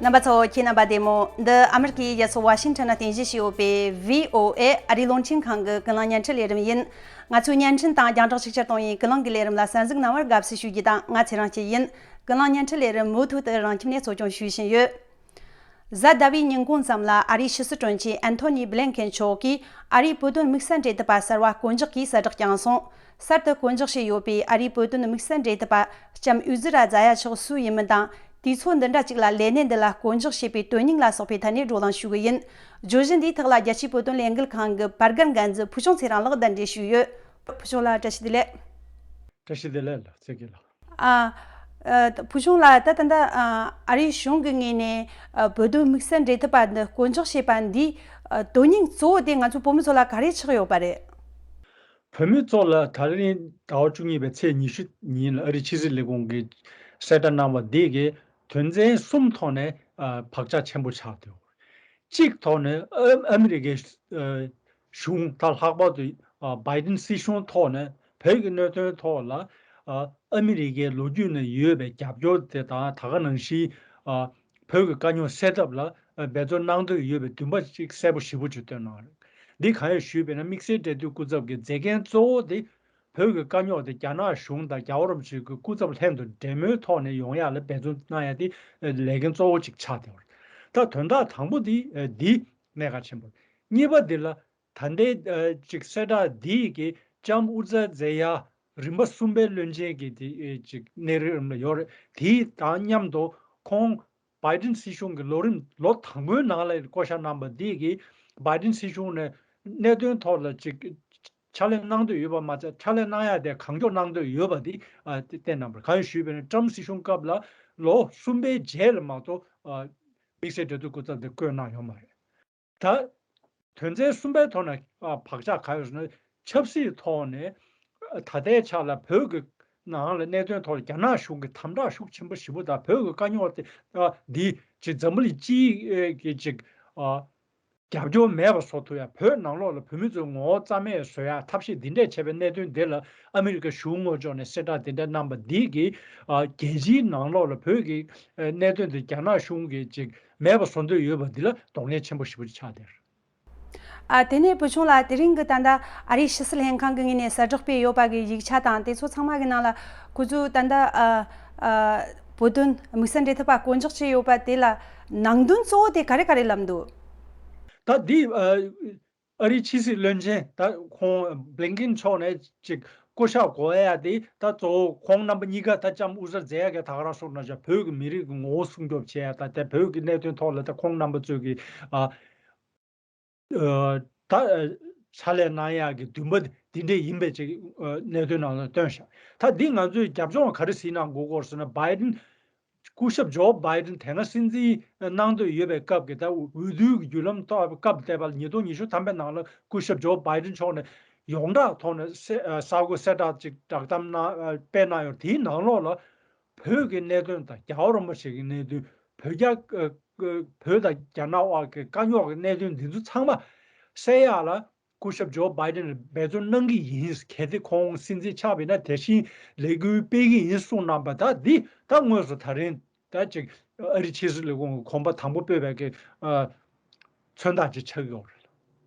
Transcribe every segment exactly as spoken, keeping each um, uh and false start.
རྣམ་པ་ཚོ། ཁྱེད་རྣམ་པ་བདེ་མོ། འདི་ཨ་མི་རི་ཀའི་རྒྱལ་ས་ཝ་ཤིང་ཊོན་ནས་རྟེན་གཞི་བྱས་ཡོད་པའི་བྷི་ཨོ་ཨེ་ཨ་རིའི་རླུང་འཕྲིན་ཁང་གི་ཀུན་གླེང་བརྙན་འཕྲིན་ལས་རིམ་ཡིན། ང་ཚོའི་བརྙན་འཕྲིན་དང་རྒྱང་བསྒྲགས་ཤིག་ཆར་གཏོང་བའི་ཀུན་གླེང་གི་ལས་རིམ་ལ་གསན་གཟིགས་གནང་བར་དགའ་བསུ་ཞུ་རྒྱུ་དང་། ང་ཚེ་རིང་སྐྱིད་ཡིན། ཀུན་གླེང་བརྙན་འཕྲིན་ལས་རིམ་མུ་མཐུད་དུ་རང་ཁྱིམ་ནས་གཙོ་སྐྱོང་ཞུ་བཞིན་ཡོད། གཟའ་ཟླ་བའི་ཉིན་གུང་ཙམ་ལ་ཨ་རིའི་ཕྱི་སྲིད་དྲུང་ཆེ་ཨན་ཐོ་ནི་བྷི་ལིན་ཁེན་མཆོག་གིས་ཨ་རིའི་བོད་དོན་དམིགས་བསལ་འབྲེལ་མཐུད་པ་གསར་བ་བསྐོ་འཇོག་གིས་གསལ་བསྒྲགས་བསྐྱངས་སོང་། གསར་དུ་བསྐོ་འཇོག་བྱས་ཡོད་པའི་ཨ་རིའི་བོད་དོན་དམིགས་བསལ་འབྲེལ་མཐུད་པ་ལྕམ་ཨུ་ཛི་ར་ཛ་ཡ་མཆོག་སུ་ཡིན་མིན་དང་། དུས་ཚོད་འདི་འདྲ་ཅིག་ལ་ལས་གནས་འདི་ལ་བསྐོ་འཇོག་བྱས་པའི་དོན་སྙིང་ལ་སོགས་པའི་ཐད་ནས་བགྲོ་གླེང་ཞུ་གི་ཡིན། བརྗོད་གཞི་འདིའི་ཐོག་ལ་རྒྱལ་སྤྱིའི་བོད་དོན་ལས་འགུལ་ཁང་གི་བར་བརྒལ་འགན་འཛིན་ཕུལ་བྱུང་ཚེ་རིང་ལགས་གདན་འདྲེན་ཞུས་ཡོད། ཕུལ་བྱུང་ལགས། བཀྲ་ཤིས་བདེ་ལེགས། བཀྲ་ཤིས་བདེ་ལེགས་ལགས། ཚེ་སྐྱིད་ལགས། ཨ། ཨ། ཕུལ་བྱུང་ལགས། ད་ད་ལྟ་ཨ་ཨ་རིའི་གཞུང་གི་ངོས་ནས་ཨ་བོད་དོན་དམིགས་བསལ་འབྲེལ་མཐུད་པ་འདི་བསྐོ་འཇོག་བྱས་པ་འདིའི་ཨ་དོན་སྙིང་གཙོ་བོ་དེ་ང་ཚོ་བོད་མི་ཚོ་ལ་ག་རེ་ཆགས་ཡོད་པ་རེད། བོད་མི་ཚོ་ལ་ད་རིང་ཟླ་བ་བཅུ་གཉིས་པའི་ཚེས་ཉི་ཤུ་ཉིན་ལ་ཨ་རིའི་ཕྱི་སྲིད་ལས་ཁུངས་ཀྱིས་གསལ་བསྒྲགས་གནང་བ་འདི་གིས་དོན་ཚན་གསུམ་ཐོག་ནས་ཨ་བག་ཆགས་ཆེན་པོ་ཆགས་འདུག་གཅིག་ཐོག་ནས་ཨ་ཨ་མི་རི་ཀའི་ཨ་གཞུང་ད་ལྷག་པར་དུ་ཨ་བྷའི་ཌེན་སྲིད་གཞུང་ཐོག་ནས་བོད་ཀྱི་གནད་དོན་ཐོག་ལ་ཨ་ཨ་མི་རི་ཀའི་ལོ་རྒྱུས་ནང་ཡོད་པའི་རྒྱབ་སྐྱོར་དེ་དང་། ད་ག་ནང་བཞིན་ཨ་བོད་ཀྱི་དཀའ་རྙོག་སེལ་ཐབས་ལ་ཨ་འབད་བརྩོན་གནང་འདོད་ཡོད་པའི་འདུན་པ་ཅིག་གསལ་པོ་ཞེ་པོ་ཅིག་བཏོན་གནང་རེད། འདི་གང་ཡིན་ཞུས་པ་ཡིན་ན། དམིགས་བསལ་འབྲེལ་མཐུད་སྐུ་ཚབ་ཀྱི་མཛད་འགན་གཙོ་བོ་དེ་བོད་ཀྱི་དཀའ་རྙོག་དེ་རྒྱ་ནག་གཞུང་དང་རྒྱལ་བ་རིན་པོ་ཆེ་གི་སྐུ་ཚབ་ལྷན་དུ་འབྲེལ་མོལ་ཐོག་ནས་ཡོང་ཡག་ལ་འབད་བརྩོན་གནང་ཡག་དེ་ལས་འགན་གཙོ་བོ་ཅིག་ཆགས་བསྡད་ཡོད་རེད། ད་དོན་དག་དང་པོ་དེ་ཨ་འདི་གནད་འགག་ཆེན་པོ་རེད། གཉིས་པ་འདི་ལ་ད་ལྟའི་ཨ་ཅིག་གསལ་བསྒྲགས་འདི་གི་ལྕམ་ཨུ་ཛི་ཛེ་ཡ་རིམ་པ་གསུམ་པའི་བློན་ཆེན་གྱི་དེ་ཨ་ཅིག་གནས་རིམ་ལ་ཡོད་རེད། དེ་དང་མཉམ་དུ་ཁོང་བྷའི་ཌེན་སྲིད་གཞུང་གི་ལོ་རིམ་ལོ་དང་པོའི་ནང་ལ་བསྐོ་བཞག་གནང་བ་འདི་གིས་བྷའི་ཌེན་སྲིད་གཞུང་ནས་གནད་དོན་ཐོག་ལ་ཅིག་ཕྱག་ལས་གནང་འདོད་ཡོད་པ་མ་ཚད། ཕྱག་ལས་གནང་ཡག་དེ་གང་མགྱོགས་གནང་འདོད་ཡོད་པ་འདི་ཨ་དེ་བསྟན་གནང་བ་རེད། གང་ཡིན་ཞུས་པ་ཡིན་ན། ཊམ་སྲིད་གཞུང་སྐབས་ལ་ལོ་གསུམ་པའི་རྗེས་ལ་མ་གཏོགས་ཨ་དམིགས་བསལ་འབྲེལ་མཐུད་སྐུ་ཚབ་དེ་བསྐོས་གནང་ཡོད་མ་རེད། ད་དོན་ཚན་གསུམ་པའི་ཐོག་ནས་ཨ་བག་ཆགས་ག་རེ་ཡོད་ཟེར་ན། ཆབ་སྲིད་ཐོག་ནས་ཨ་ད་ལྟའི་ཆ་ལ་བོད་ཀྱི་ནང་ལ་གནད་དོན་ཐོག་ལ་རྒྱ་ནག་གཞུང་གིས་དམ་དྲག་ཤུགས་ཆེན་པོ་ཞེ་པོ་དང་། བོད་ཀྱི་དཀའ་རྙོག་དེ་ཨ་འདི་ཅིག་འཛམ་བུ་གླིང་སྤྱིའི་ཨེ་གི་ཅིག་ཨ་རྒྱབ་སྐྱོར་མེད་པ་བཟོ་ཐུབ་ཡ། བོད་ནང་ལོགས་ལ་བོད་མི་ཚོའི་ངོ་བོ་རྩ་མེད་བཟོ་ཡ་ཐབས་ཤེས་འདི་འདྲས་བྱས་པའི་གནད་དོན་འདི་ལ་ཨ་མི་རི་ཀ་གཞུང་ངོས་ཕྱོགས་ནས་གསལ་བསྒྲགས་འདི་འདྲ་གནང་བ་འདི་གིས་ཨ་རྒྱལ་སྤྱིའི་ནང་ལོགས་ལ་བོད་ཀྱི་ཨ་གནད་དོན་འདི་རྒྱ་ནག་གཞུང་གིས་ཅིག་མེད་པ་བཟོ་འདོད་ཡོད་པ་འདི་ལ་དོགས་གནས་ཆེན་པོ་ཞེ་པོ་ཅིག་ཆགས་བསྡད་རེད། ཨ། དེ་ནས་བུ་ཆུང་ལགས། དེ་རིང་གི་ད་ལྟ་ཨ་རིའི་ཕྱི་སྲིད་ལྷན་ཁང་གི་ངོས་ནས་གསལ་བསྒྲགས་སྤེལ་ཡོད་པ་གི་ཡིག་ཆ་དང་དེ་ཚོ་ཚང་མ་གི་ནང་ལ་ཁོ་ཚོས་ད་ལྟ་ཨ་ཨ་བོད་དོན་དམིགས་བསལ་འབྲེལ་མཐུད་པ་བསྐོ་འཇོག་བྱས་ཡོད་པ་དེ་ལ་ནང་དོན་གཙོ་བོ་དེ་ག་རེ་ག་རེ་ལབ་འདུག་ད་འདི་ཨ་ཨ་རིའི་ཕྱི་སྲིད་བློན་ཆེན་ད་ཁོང་བྷི་ལིན་ཀིན་མཆོག་ནས་ཅིག་བསྐོ་བཞག་དགོས་ཡ་དེ། ད་གཙོ་བོ་ཁོང་རྣམ་པ་གཉིས་ཀ་ད་ལྕམ་ཨུ་ཛི་ར་ཛེ་ཡ་གིས་ད་ག་རང་གསུངས་ནང་བཞིན་བོད་ཀྱི་མི་རིགས་ཀྱི་ངོ་བོ་སྲུང་སྐྱོབ་བྱེད་ཡ་དང་། དེ་བོད་ཀྱི་གནད་དོན་ཐོག་ལ་ད་ཁོང་རྣམ་པ་ཚོས་ཀྱི་ཨ། ཨ། ད་ཨ་ཕྱག་ལས་གནང་ཡག་གི་འདུན་པ་འདི་འདྲས་ཡིན་པའི་ཅིག་ཨ་གནད་དོན་ནང་ལ་བཏོན་བཞག་ད་འདི་ང་ཚོས་རྒྱབ་ལྗོངས་ག་རེ་གཟིགས་གནང་དགོས་སྐོར་ཟེར་ན། བྷའི་ཌེན། སྐུ་ཞབས་ཇོ་བྷའི་ཌེན་དེ་སྔ་སྲིད་འཛིན་གནང་འདོད་ཡོད་པའི་སྐབས་ཀྱི་ད་འོས་བསྡུའི་བརྒྱུད་ལམ་ཐོག་སྐབས་དེ་བར་ཉིས་སྟོང་ཉི་ཤུ་ཐམ་པའི་ནང་ལ་སྐུ་ཞབས་ཇོ་བྷའི་ཌེན་མཆོག་ནས་ཡོངས་གྲགས་ཐོག་ནས་གསལ་ཨ་གསར་འགོད་གསལ་བསྒྲགས་ཅིག་བསྒྲགས་གཏམ་གནང་ཨ་སྤེལ་གནང་ཡོད། དེའི་ནང་ལོགས་ལ་བོད་ཀྱི་གནད་དོན་དང་རྒྱལ་བ་རིན་པོ་ཆེ་གི་གནད་དོན། བོད་རྒྱ་ཨ་ཨ་བོད་དང་རྒྱ་ནག་དབར་གྱི་དཀའ་རྙོག་གི་གནད་དོན་འདི་ཚོ་ཚང་མ་སེལ་ཡག་ལ་སྐུ་ཞབས་ཇོ་བྷའི་ཌེན་ལ་འབད་བརྩོན་གནང་གི་ཡིན། གལ་ཏེ་ཁོང་སྲིད་འཛིན་ཆགས་པ་ཡིན་ན། དེ་བཞིན་ལས་འགུལ་སྤེལ་གི་ཡིན་གསུངས་གནང་བ། ད་འདི་ད་དངོས་སུ་ད་རིང་ད་ཅིག་ཨ་རིའི་ཕྱི་སྲིད་ལས་ཁུངས་ཀྱི་གོམ་པ་དང་པོ་སྤོས་པའི་གི་ཨ་མཚོན་རྟགས་ཅིག་ཆགས་ཀྱི་ཡོད་རེད།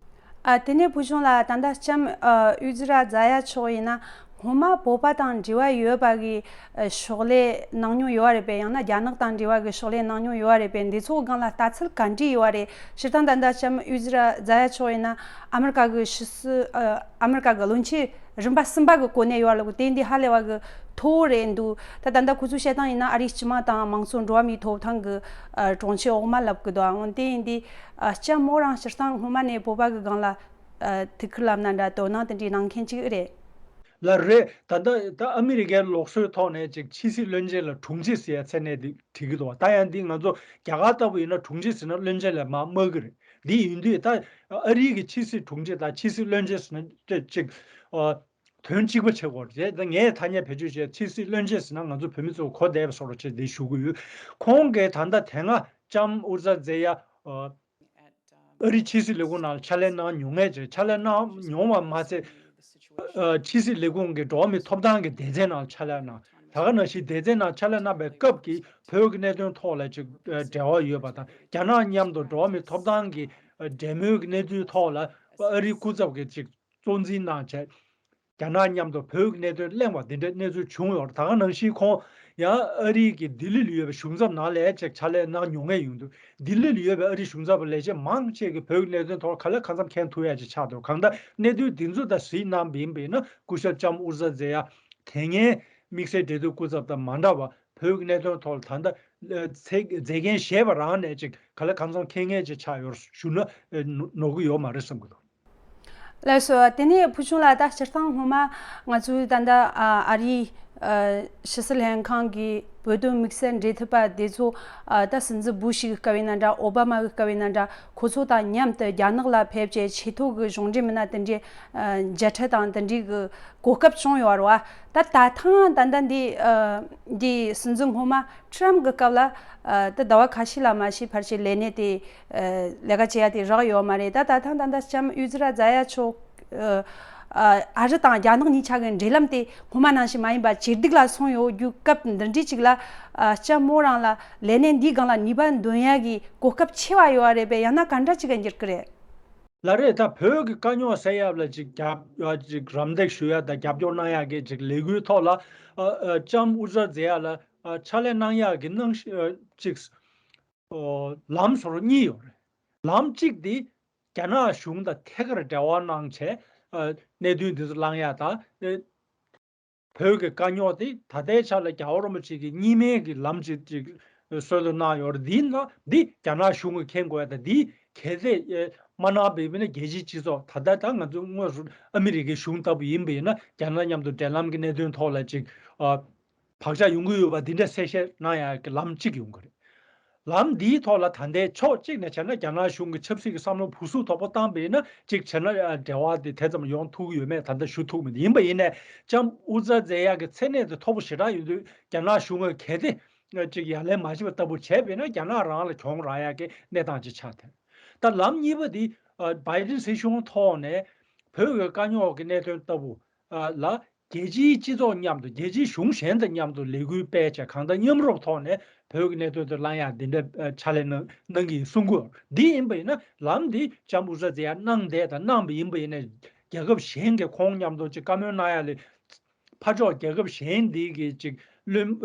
ཨ། དེ་ནས་བུ་ཆུང་ལགས། ད་ལྟ་ལྕམ་ཨ་ཨུ་ཛི་ར་ཛ་ཡ་མཆོག་ཡིན་ན་སྔོན་མ་བོད་པ་དང་འབྲེལ་བ་ཡོད་པ་གི་ཨ་ཕྱག་ལས་གནང་མྱོང་ཡོད་རེད་པས། ཡང་ན་རྒྱ་ནག་དང་འབྲེལ་བ་གི་ཕྱག་ལས་གནང་མྱོང་ཡོད་རེད་པས། འདི་ཚོའི་སྒང་ལ་ལྟ་ཚུལ་ག་འདྲ་ཡོད་རེད། སྤྱིར་བཏང་ད་ལྟ་ལྕམ་ཨུ་ཛི་ར་ཛ་ཡ་མཆོག་ཡིན་ན་ཨ་མི་རི་ཀ་གི་ཕྱི་སྲིད་ཨ་ཨ་མི་རི་ཀ་གི་བློན་ཆེན་རིམ་པ་གསུམ་པ་གི་གོ་གནས་ཡོད་རེད་ལ། དེ་འདི་ཧ་ལས་པ་གི་མཐོ་བོ་རེད་འདུག་ད་ད་ལྟ་ཁོ་ཚོས་བཤད་སྟངས་ཡིན་ན་ཨ་རིའི་སྤྱི་དམངས་དང་མང་གཙོ་འགྲོ་བ་མིའི་ཐོབ་ཐང་གི་ཨ་དྲུང་ཆེ་འོག་མ་ལབ་གི་འདུག་འོན་ཏེ་ཡིན་དེ་ཨ་ལྕམ་མོ་རང་སྤྱིར་བཏང་སྔོན་མ་ནས་བོད་པ་གི་སྒང་ལ་ཨ་ཐུགས་ཁུར་ལབ་ན་འདྲ། དོ་སྣང་དེ་འདྲའི་གནང་མཁན་ཅིག་རེད། ལགས་རེད། ད་ལྟ་ད་ཨ་མི་རི་ཀའི་ལུགས་སྲོལ་ཐོག་ནས་ཅིག་ཕྱི་སྲིད་བློན་ཆེན་ལ་དྲུང་ཆེ་ཟེར་ཡ་མཚན་གནས་དེ་བྲིས་ཀྱི་འདུག་ད་ཡང་འདི་ང་ཚོ་རྒྱ་གར་ལྟ་བུ་ཡིན་ན་དྲུང་ཆེ་ཟེར་ན་བློན་ཆེན་ལ་མར་དམའ་གི་རེད། འདི་ཡིན་དུས་ད་ཨ་རིའི་གི་ཕྱི་སྲིད་དྲུང་ཆེ་དང་ཕྱི་སྲིད་བློན་ཆེན་ཟེར་ན་ཅིག་ཨ་དོན་གཅིག་པ་བྱེད་དགོས་རེད། ད་ངས་ཐ་སྙད་བེད་སྤྱོད་བྱས་ཕྱི་སྲིད་བློན་ཆེན་ཟེར་ན་ང་ཚོ་བོད་མི་ཚོ་གོ་བདེ་བ་བཟོ་འདྲ་བྱས་འདི་ཞུ་གི་ཡོད། ཁོང་གིས་ད་ལྟ་དེ་སྔ་ལྕམ་ཨུ་ཛི་ར་ཛེ་ཡ་ཨ་ཨ་རིའི་ཕྱི་སྲིད་ལས་ཁུངས་ནང་ལ་ཕྱག་ལས་གནང་མྱོང་མཁན་ཅིག་ཕྱག་ལས་གནང་མྱོང་བ་མ་ཟད། ཨ་ཕྱི་སྲིད་ལས་ཁུངས་ཀྱི་འགྲོ་བ་མིའི་ཐོབ་ཐང་གི་སྡེ་ཚན་ནང་ལ་ཕྱག་ལས་གནང་ ད་ག་ནང་བཞིན་སྡེ་ཚན་ནང་ཕྱག་ལས་གནང་པའི་སྐབས་ཀྱི་བོད་ཀྱི་གནད་དོན་ཐོག་ལ་ཅིག་ཨ་འབྲེལ་བ་ཡོད་པ་དང་། རྒྱ་ནག་མཉམ་དུ་འགྲོ་བ་མིའི་ཐོབ་ཐང་གི་ཨ་འབྲེལ་མོལ་གྱི་གནས་ཚུལ་ཐོག་ལ་ཨ་རིའི་སྐུ་ཚབ་ཀྱིས་ཅིག་གཙོ་འཛིན་གནང་བྱས། རྒྱ་ནག་མཉམ་དུ་བོད་ཀྱི་གནད་དོན་གླེང་བ་འདི་འདྲའི་གནས་ཚུལ་བྱུང་ཡོད་རེད། ད་ག་ནང་བཞིན་ཁོང་ཡང་ཨ་རི་གི་ལྡི་ལི་ལ་ཡོད་པའི་གཞུང་ཚབ་ནང་ལ་ཅིག་ཕྱག་ལས་གནང་མྱོང་མཁན་ཡོད་འདུག་ལྡི་ལི་ལ་ཡོད་པའི་ཨ་རི་གཞུང་ཚབ་ལས་བྱེད་མང་ཆེ་གིས་བོད་ཀྱི་གནད་དོན་ཐོག་ག་ལེ་གང་འཚམ་མཁྱེན་ཐུབ་ཡ་ཅིག་ཆགས་འདུག་གང་ལྟར་གནད་དོན་འདི་ཚོ་ད་གཟིགས་གནང་བ་ཡིན་པ་ཡིན་ན། སྐུ་ཞབས་ལྕམ་ཨུ་ཛ་ཛེ་ཡ་དེ་སྔའི་དམིགས་བསལ་འབྲེལ་མཐུད་སྐུ་ཚབ་དང་མ་འདྲ་བ། བོད་ཀྱི་གནད་དོན་ཐོག་ལ་ད་ལྟ་ཨ་མཛད་མཁན་གཞན་པ་རང་ནས་ཅིག་ག་ལེ་གང་འཚམ་མཁྱེན་མཁན་ཅིག་ཆགས་ཡོད་ཞུ་ན་ཨ་ནོར་གྱི་ཡོད་མ་རེད་བསམ་གྱི་འདུག་ལགས་སོ། དེ་ནས་ཕུལ་བྱུང་ལགས། ད་སྤྱིར་བཏང་སྔོན་མ་ང་ཚོའི་ད་ལྟ་ཨ་ཨ་རིའི་ཨ་ཕྱི་སྲིད་ལྷན་ཁང་གི་བོད་དོན་དམིགས་བསལ་འབྲེལ་མཐུད་པ་དེ་ཚོ་ཨ་ད་སྲིད་འཛིན་བུ་ཤི་གི་སྐབས་ཡིན་ན་འདྲ། ཨོ་བྷ་མ་གི་སྐབས་ཡིན་ན་འདྲ། ཁོ་ཚོ་དང་མཉམ་དུ་རྒྱ་ནག་ལ་ཕེབས་བྱས་ཆེས་མཐོ་གི་གཞུང་འབྲེལ་མི་སྣ་དེ་འདྲའི་ཨ་མཇལ་འཕྲད་དང་དེ་འདྲའི་གི་གོ་སྐབས་བྱུང་ཡོད་རེད་བ། ད་ད་ཐེངས་ད་ལྟ་འདི་ཨ་འདི་སྲིད་འཛིན་སྔོན་མ་ཁྲམ་གི་སྐབས་ལ་ཨ་ད་ཟླ་བ་ཁ་ཤས་ལ་མ་ཤི་ཕར་ཕྱིར་ལས་གནས་དེ་ཨ་ལས་ཀ་བྱེད་ཡ་དེ་རག་ཡོད་མ་རེད། ད་ད་ཐེངས་ད་ལྟ་ལྕམ་ཨུ་ཛི་ར་ཛ་ཡ་མཆོག་ཨ་ཨ་རི་དང་རྒྱ་ནག་གཉིས་ཆ་གི་འབྲེལ་ལམ་དེ་སྔོན་མ་ནང་བཞིན་མ་ཡིན་པ་ཇེ་སྡུག་ལ་སོང་ཡོད་རྒྱུ་སྐབས་འདི་འདྲའི་ཅིག་ལ་ཨ་ལྕམ་མོ་རང་ལ་ལས་གནས་འདིའི་སྒང་ལ་ནུས་པ་འདོན་ཡ་གི་གོ་སྐབས་ཆེ་བ་ཡོད་རེད་པས། ཡང་ན་ག་འདྲ་ཅིག་ག་འགྱུར་གི་རེད། ལགས་རེད། ད་བོད་ཀྱི་དཀའ་རྙོག་སེལ་ཡག་ལ་ཅིག་རྒྱབ་ཡ་ཅིག་རམ་འདེགས་ཞུ་ཡ་དང་རྒྱབ་སྐྱོར་གནང་ཡག་གི་ཅིག་ལས་འགུལ་ཐོག་ལ་ཨ་ཨ་ལྕམ་ཨུ་ཛ་ཛེ་ཡ་ལ་ཨ་ཕྱག་ལས་གནང་ཡག་གི་གནང་ཨ་ཅིག་ཨོ་ལམ་བཟོ་འདྲ་གཉིས་ཡོད་རེད། ལམ་གཅིག་དེ་རྒྱ་ནག་གཞུང་དང་ཐད་ཀར་འབྲེལ་བ་གནང་བྱས་ཨ་གནད་དོན་འདི་ཚོ་གླེང་ཡ་དང་། བོད་ཀྱི་དཀའ་རྙོག་དེ་ད་ལྟའི་ཆ་ལ་རྒྱལ་བ་རིན་པོ་ཆེ་གིས་གཉིས་སྨན་གྱི་ལམ་ཅིག་ཅིག་སྲོལ་བཏོད་གནང་ཡོད་རེད། འདི་ན་འདི་རྒྱ་ནག་གཞུང་གིས་མཁྱེན་དགོས་ཡ་དང་། འདི་གལ་སྲིད་ཨེ་མ་གནང་བ་ཡིན་ན་རྒྱལ་སྤྱིའི་སྤྱི་ཚོགས། ད་ལྟ་ད་ང་ཚོ་དངོས་སུ་ཨ་མི་རི་ཀའི་གཞུང་ལྟ་བུ་ཡིན་པ་ཡིན་ན་རྒྱ་ནག་མཉམ་དུ་འབྲེལ་ལམ་གྱི་གནད་དོན་ཐོག་ལ་ཅིག་ཨ་བག་ཆགས་ཡོང་གི་ཡོད་པ་འདི་འདྲ་གསལ་བཤད་གནང་ཡ་གི་ལམ་གཅིག་ཡོང་གི་རེད། ལམ་འདིའི་ཐོག་ལ་ད་ལྟའི་ཕྱོགས་གཅིག་ནས་བྱས་ན་རྒྱ་ནག་གཞུང་གིས་ཆབ་སྲིད་ཀྱི་བསམ་བློ་བུ་སུ་དོག་པོ་བཏང་བ་ཡིན་ན་གཅིག་བྱས་ན་ཨ་འབྲེལ་བ་དེ་དེ་ཙམ་ཡོང་ཐུབ་ཀྱི་ཡོད་མེད་ད་ལྟ་ཞུ་ཐུབ་མི་འདུག་ཡིན་པ་ཡིན་ནའི་ལྕམ་ཨུ་ཛ་ཛེ་ཡ་གི་མཚན་གནས་དེ་མཐོ་པོ་ཞེ་དྲག་ཡོད་དུས་རྒྱ་ནག་གཞུང་གིས་གལ་ཏེ་ཨ་གཅིག་ཡ་ལན་མ་བྱས་པ་ལྟ་བུ་བྱས་པ་ཡིན་ན་རྒྱ་ནག་རང་ལ་གྱོང་རག་ཡ་གི་གནས་སྟངས་ཅིག་ཆགས་ཐལ། ད་ལམ་གཉིས་པ་འདི་ཨ་བའི་ཌེན་སྲིད་གཞུང་ཐོག་ནས་བོད་ཀྱི་དཀའ་རྙོག་གི་གནད་དོན་ལྟ་བུ་ཨ་ལ་རྒྱལ་སྤྱིའི་སྤྱི་ཚོགས་མཉམ་དུ། རྒྱལ་སྤྱིའི་གཞུང་གཞན་དང་མཉམ་དུ་ལས་འགུལ་སྤེལ་བྱས་གང་ལྟར་མཉམ་རུབ་ཐོག་ནས་བོད་ཀྱི་གནད་དོན་དེ་གླེང་ཡག་འདི་འདྲ་ཨ་ཕྱག་ལས་གནང་གནང་གི་ཡིན་གསུང་གི་ཡོད། འདི་ཡིན་པ་ཡིན་ན་ལམ་འདི་ལྕམ་ཨུ་ཛ་ཛེ་ཡ་གནང་བསྡད་དང་གནང་བ་ཡིན་པ་ཡིན་ན་རྒྱལ་ཁབ་གཞན་གྱིས་ཁོང་མཉམ་དུ་ཅིག་བཀའ་མོལ་གནང་ཡག་ལས་ཕར་ཕྱོགས་རྒྱལ་ཁབ་གཞན་འདི་གི་ཅིག་བློན་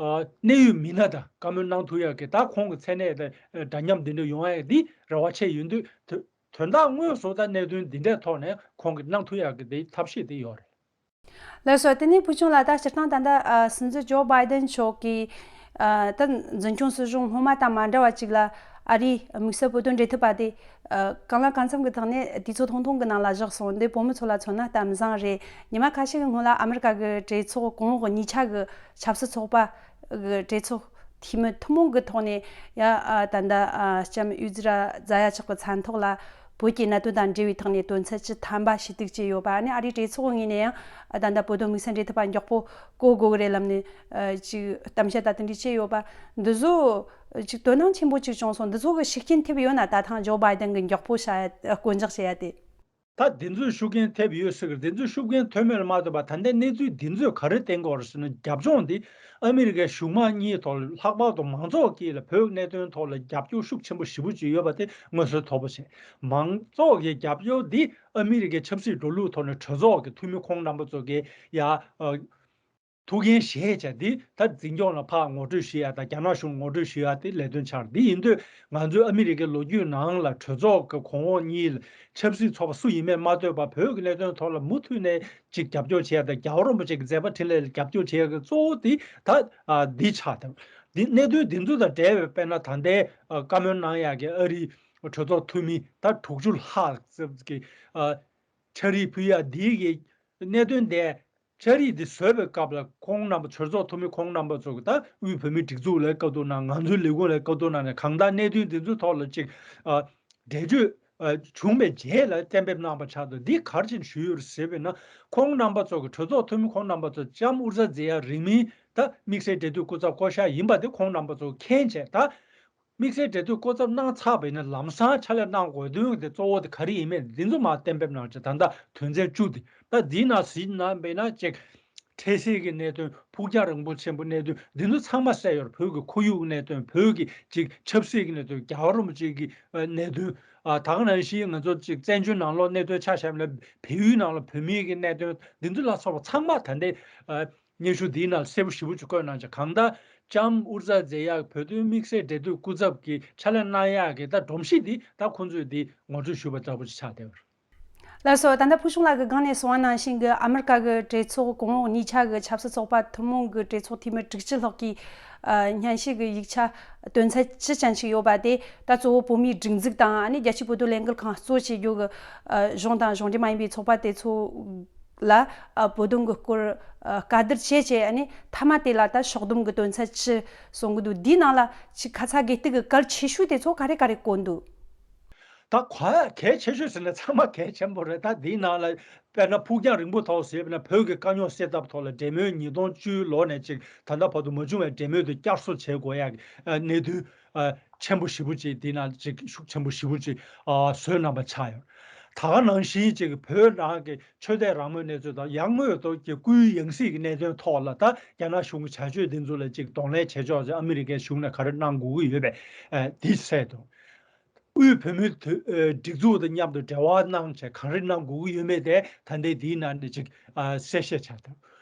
ཨ་གནད་ཡོད་མི་སྣ་དང་བཀའ་མོལ་གནང་ཐུབ་ཡག་གི་ད་ཁོང་གི་མཚན་གནས་དང་འདྲ་མཉམ་འདི་འདྲ་ཡོང་ཡག་འདི་རེ་བ་ཆེ་ཡོད་དུས། དོན་དག་དངོས་སུ་ད་གནད་དོན་འདི་འདྲའི་ཐོག་ནས་ཁོང་གིས་གནང་ཐུབ་ཡག་གི་དེ་ཐབས་ཤེས་དེ་ཡོད་རེད། ལགས་སོ། དེ་ནས་ཕུལ་བྱུང་ལགས། ད་སྤྱིར་བཏང་ད་ལྟ་ཨ་སྲིད་འཛིན་ཇོ་བྷའི་ཌེན་མཆོག་གིས་ཨ་ད་འཛིན་སྐྱོང་སྲིད་གཞུང་སྔོན་མ་དང་མ་འདྲ་བ་ཅིག་ལ་ཨ་རིའི་དམིགས་བསལ་བོད་དོན་འབྲེལ་མཐུད་པ་དེ་ཨ་གང་ལ་གང་འཚམ་གྱི་ཐོག་ནས་དུས་ཚོད་ཐུང་ཐུང་གི་ནང་ལ་བཞག་སོང་། འདི་བོད་མི་ཚོ་ལ་མཚོན་ན་གཏམ་བཟང་རེད། ཉི་མ་ཁ་ཤས་ཀྱི་སྔོན་ལ་ཨ་མི་རི་ཀ་གི་གྲོས་ཚོགས་གོང་འོག་གཉིས་ཆ་གི་ཆབ་སྲིད་ཚོགས་པ་གི་གྲོས་ཚོགས་འཐུས་མི་ཐུན་མོང་གི་ཐོག་ནས་ཡ་ཨ་ད་ལྟ་ཨ་ལྕམ་ཨུ་ཛི་ར་ཛ་ཡ་མཆོག་གི་མཚན་ཐོག་ལ་བོད་ཀྱི་གནད་དོན་དང་འབྲེལ་བའི་ཐོག་ནས་དོན་ཚན་བཅུ་ཐམ་པ་ཞུ་གཏུག་བྱས་ཡོད་པ། ཨ་ནི་ཨ་རིའི་གྲོས་ཚོགས་ངོས་ནས་ཡང་ཨ་ད་ལྟ་བོད་དོན་དམིགས་བསལ་འབྲེལ་མཐུད་པ་མགྱོགས་པོ་བསྐོ་དགོས་ཀྱི་རེད་ལབ་ནས་ཨ་ཅིག་གཏམ་བཤད་དང་དེ་འདྲ་བྱས་ཡོད་པ། འདི་ཚོ་ཅིག་དོ་སྣང་ཆེན་པོ་ཅིག་བྱུང་སོང་། འདི་ཚོ་གི་ཤུགས་རྐྱེན་ཐེབས་ཡོད་ན། ད་ཐེངས་ཇོ་བྷའི་ཌེན་གྱིས་མགྱོགས་པོ་བྱ་ཡ་བསྐོ་འཇོག་བྱེད་ཡ་དེ། ད་འདི་ཚོས་ཤུགས་རྐྱེན་ཐེབས་ཡོད་ཟེར་གི། འདི་ཚོས་ཤུགས་རྐྱེན་ཐེབས་མེད་ལ་མ་ལྟོས་པར་ད་ལྟའི་གནས་ཚུལ་འདི་ཚོས་ག་རེ་བསྟན་གྱི་ཡོད་རེད་ཟེར་ན། རྒྱབ་ལྗོངས་འདི་ཨ་མི་རི་ཀའི་གཞུང་མང་གཉིས་ཐོག་ལ་ལྷག་པར་དུ་མང་ཚོགས་ཀྱིས་ལ་བོད་གནད་དོན་ཐོག་ལ་རྒྱབ་སྐྱོར་ཤུགས་ཆེན་པོ་ཞེ་པོ་ཅིག་ཡོད་པ་དེ་མངོན་གསལ་དོད་པོ་བྱས། མང་ཚོགས་ཀྱི་རྒྱབ་སྐྱོར་འདི་ཨ་མི་རི་ཀའི་ཆབ་སྲིད་འགྲོ་ལུགས་ཐོག་ནས་གྲོས་ཚོགས་ཀྱི་འཐུས་མི་ཁོང་རྣམ་པ་ཚོ་གིས་ཡ་ཨ་ཐུགས་འགན་བཞེས་བྱས་འདི་ད་འཛིན་སྐྱོང་ལ་ཕར་ངོ་སྤྲོད་ཞུ་ཡ་དང་རྒྱ་ནག་གཞུང་ངོ་སྤྲོད་ཞུ་ཡ་དེ་ལས་དོན་ཆགས། འདི་ཡིན་དུས་ང་ཚོའི་ཨ་མི་རི་ཀའི་ལོ་རྒྱུས་ནང་ལ་གྲོས་ཚོགས་ཀྱི་གོང་འོག་གཉིས་ལ་ཆབ་སྲིད་ཚོགས་པ་སུ་ཡིན་མིན་མ་ལྟོས་པར་བོད་ཀྱི་གནད་དོན་ཐོག་ལ་མུ་མཐུད་ནས་ཅིག་རྒྱབ་སྐྱོར་བྱེད་ཡ་དང་། རྒྱལ་བ་རིན་པོ་ཆེ་གི་མཛད་པ་འཕྲིན་ལས་ལ་རྒྱབ་སྐྱོར་བྱེད་ཡ་གི་གཙོ་བོ་དེ་ད་ཨ་འདི་ཆགས་དང་། འདི་གནད་དོན་འདི་ཚོ་དང་འབྲེལ་བའི་དཔེར་ན་ད་ལྟའི་ཨ་བཀའ་མོལ་གནང་ཡ་གི་ཨ་རིའི་གྲོས་ཚོགས་འཐུས་མི་ད་དྲུག་ཅུ་ལྷག་ཙམ་གྱི་ཨ་ཕྱག་བྲིས་ཕུལ་ཡ་འདི་གི་གནད་དོན་དེ། ཕྱག་བྲིས་འདི་བཟོས་པའི་སྐབས་ལ་ཁོང་རྣམ་པ་གྲོས་ཚོགས་འཐུས་མི་ཁོང་རྣམ་པ་ཚོ་གིས་ད་དབུས་བོད་མིའི་སྒྲིག་འཛུགས་ལ་བཀའ་བསྡུར་གནང་། ང་ཚོའི་ལས་ཁུངས་ལ་བཀའ་བསྡུར་གནང་ནས་གང་ལྟར་གནད་དོན་འདི་ཚོའི་ཐོག་ལ་ཅིག་ཨ་འགྲེལ་བརྗོད་ཨ་བྱུང་བའི་རྗེས་ལ་གཏན་འབེབས་གནང་བ་ཆགས་འདུག་འདི་ག་རེ་བྱས་ནས་ཞུས་ཡོད་རེད་ཟེར་བས་ན། ཁོང་རྣམ་པ་ཚོ་གིས་གྲོས་ཚོགས་འཐུས་མི་ཁོང་རྣམ་པ་ཚོ་ལྕམ་ཨུ་ཛ་ཛེ་ཡ་རིང་མིན་ད་དམིགས་བསལ་འབྲེལ་མཐུད་སྐུ་ཚབ་བསྐོ་གཞག་ཡིན་པ་དེ་ཁོང་རྣམ་པ་ཚོ་མཁྱེན་བྱས། ད་དམིགས་བསལ་འབྲེལ་མཐུད་སྐུ་ཚབ་གནང་ཚར་བ་ཡིན་ན་ལམ་སང་ཕྱག་ལས་གནང་དགོས་དོན་དེ་གཙོ་བོ་དེ་ག་རེ་ཡིན་མིན་འདི་ཚོ་མར་གཏན་འབེབས་གནང་བྱས། ད་ལྟ་དོན་ཚན་བཅུ་དེ་ད་འདིའི་ནང་གཟིགས་གནང་བས་ན་ཅིག་ འཕྲལ་སེལ་གྱི་གནད་དོན། ཕུགས་རྒྱང་རིང་པོ་ཆེན་པོ་གནད་དོན་འདི་ཚོ་ཚང་མ་གསལ་ཡོད་རེད། བོད་ཀྱི་ཁོར་ཡུག་གནད་དོན། བོད་ཀྱི་ཅིག་ཆབ་སྲིད་ཀྱི་གནད་དོན། རྒྱལ་བ་རིན་པོ་ཆེ་གི་ཨ་གནད་དོན། ཨ་ད་ག་ནང་བཞིན་ང་ཚོ་ཅིག་བཙན་བྱོལ་ནང་ལོགས་གནས་སྡོད་ཆ་བཞག་ན་བལ་ཡུལ་ནང་ལ་བོད་མིའི་གི་གནད་དོན་འདི་ཚོ་ལ་སོགས་པ་ཚང་མ་ད་ལྟའི་ཨ་སྙན་ཞུ་འདིའི་ནང་གསལ་པོ་ཞེ་པོ་ཅིག་བཀོད་གནང་ཅིག་གང་ལྟར་ལྕམ་ཨུ་ཛ་ཛེ་ཡ་བོད་དོན་དམིགས་བསལ་འབྲེལ་མཐུད་སྐུ་ཚབ་ཀྱི་ཕྱག་ལས་གནང་ཡག་གི་ད་སྒྲོམ་གཞི་འདི་ད་ཁོང་ཚོས་འདི་ངོ་སྤྲོད་ཞུས་པ་ལྟ་བུ་ཅིག་ཆགས་བསྡད་ཡོད་རེད། ལགས་སོ། ད་ལྟ་ཕུལ་བྱུང་ལགས་ཀྱིས་སྒང་ནས་གསུངས་པ་ནང་བཞིན་གྱི་ཨ་མི་རི་ཀ་གི་གྲོས་ཚོགས་གོང་འོག་གཉིས་ཆ་གི་ཆབ་སྲིད་ཚོགས་པ་ཐུན་མོང་གི་གྲོས་ཚོགས་འཐུས་མི་དྲུག་ཅུ་ལྷག་གིས་ཨ་སྙན་ཞུ་གི་ཡིག་ཆ་དོན་ཚན་བཅུ་ཅན་ཞིག་ཡོད་པ་དེ་ད་གཙོ་བོ་བོད་མིའི་སྒྲིག་འཛུགས་དང་ཨ་ནི་རྒྱལ་སྤྱིའི་བོད་དོན་ལས་འགུལ་ཁང་གཙོ་བྱེད་རྒྱུ་གི་ཨ་གཞུང་དང་གཞུང་འབྲེལ་མ་ཡིན་པའི་ཚོགས་པ་དེ་ཚོ་ལ་ཨ་བོད་དོན་གྱི་སྐོར་ཨ་བཀའ་བསྡུར་བྱས་བྱས། ཨ་ནི་མཐའ་མ་དེ་ལ་ད་ཕྱོགས་བསྡོམས་ཀྱི་དོན་ཚན་བཅུ་གསུང་གི་འདུག་འདིའི་ནང་ལ་ཅིག་ཁ་ཚ་དགོས་གཏུགས་ཀྱི་གལ་ཆེ་ཤོས་དེ་ཚོ་ག་རེ་ག་རེ་བཀོད་འདུག་ད་ག་གལ་ཆེ་ཤོས་ཟེར་ན་ཚང་མ་གལ་ཆེན་པོ་རེད། ད་འདིའི་ནང་ལ་དཔེར་ན་ཕུགས་རྒྱང་རིང་པོ་ཐོག་ཟེར་བ་ན་བོད་ཀྱི་དཀའ་རྙོག་སེལ་ཐབས་ཐོག་ལ་འབྲེལ་མོལ་ཉིས་སྟོང་བཅུ་ལོ་ནས་ཅིག་ད་ལྟ་བར་དུ་མ་བྱུང་བའི་འབྲེལ་མོལ་དེ་བསྐྱར་གསོ་བྱེད་དགོས་ཡག་གི་ཨ་གནད་དོན་ཨ་ཆེན་པོ་ཞེ་པོ་ཅིག་འདི་ནང་ཅིག་ཤུགས་ཆེན་པོ་ཞེ་པོ་ཅིག་ཨ་བཟོས་གནང་པ་ཆགས་ཡོད། ད་ག་ནང་བཞིན་ཅིག་བོད་ནང་གི་ཆོས་དད་རང་མོས་གནས་ཚུལ་དང་ཡང་སྔོན་དུ་གི་སྐུའི་ཡང་སྲིད་ཀྱི་གནད་དོན་ཐོག་ལ་ད་རྒྱ་ནག་གཞུང་གི་བྱ་སྤྱོད་འདི་ཚོ་ལ་ཅིག་གདོང་ལེན་བྱེད་ཕྱོགས་ཅིག་ཨ་མི་རི་ཀའི་གཞུང་ནས་ག་རེ་གནང་དགོས་ཀྱི་ཡོད་པས་ཨ་འདི་གསལ་འདུག་དབུས་བོད་མིའི་དོན་ཨ་སྒྲིག་འཛུགས་དང་མཉམ་དུ་འབྲེལ་བ་གནང་བྱས་ག་རེ་གནང་དགོས་ཀྱི་ཡོད་མེད་དེ་ད་ལྟའི་འདིའི་ནང་ནས་ཅིག་ཨ་གསལ་བཤད་བྱ་ཐུབ།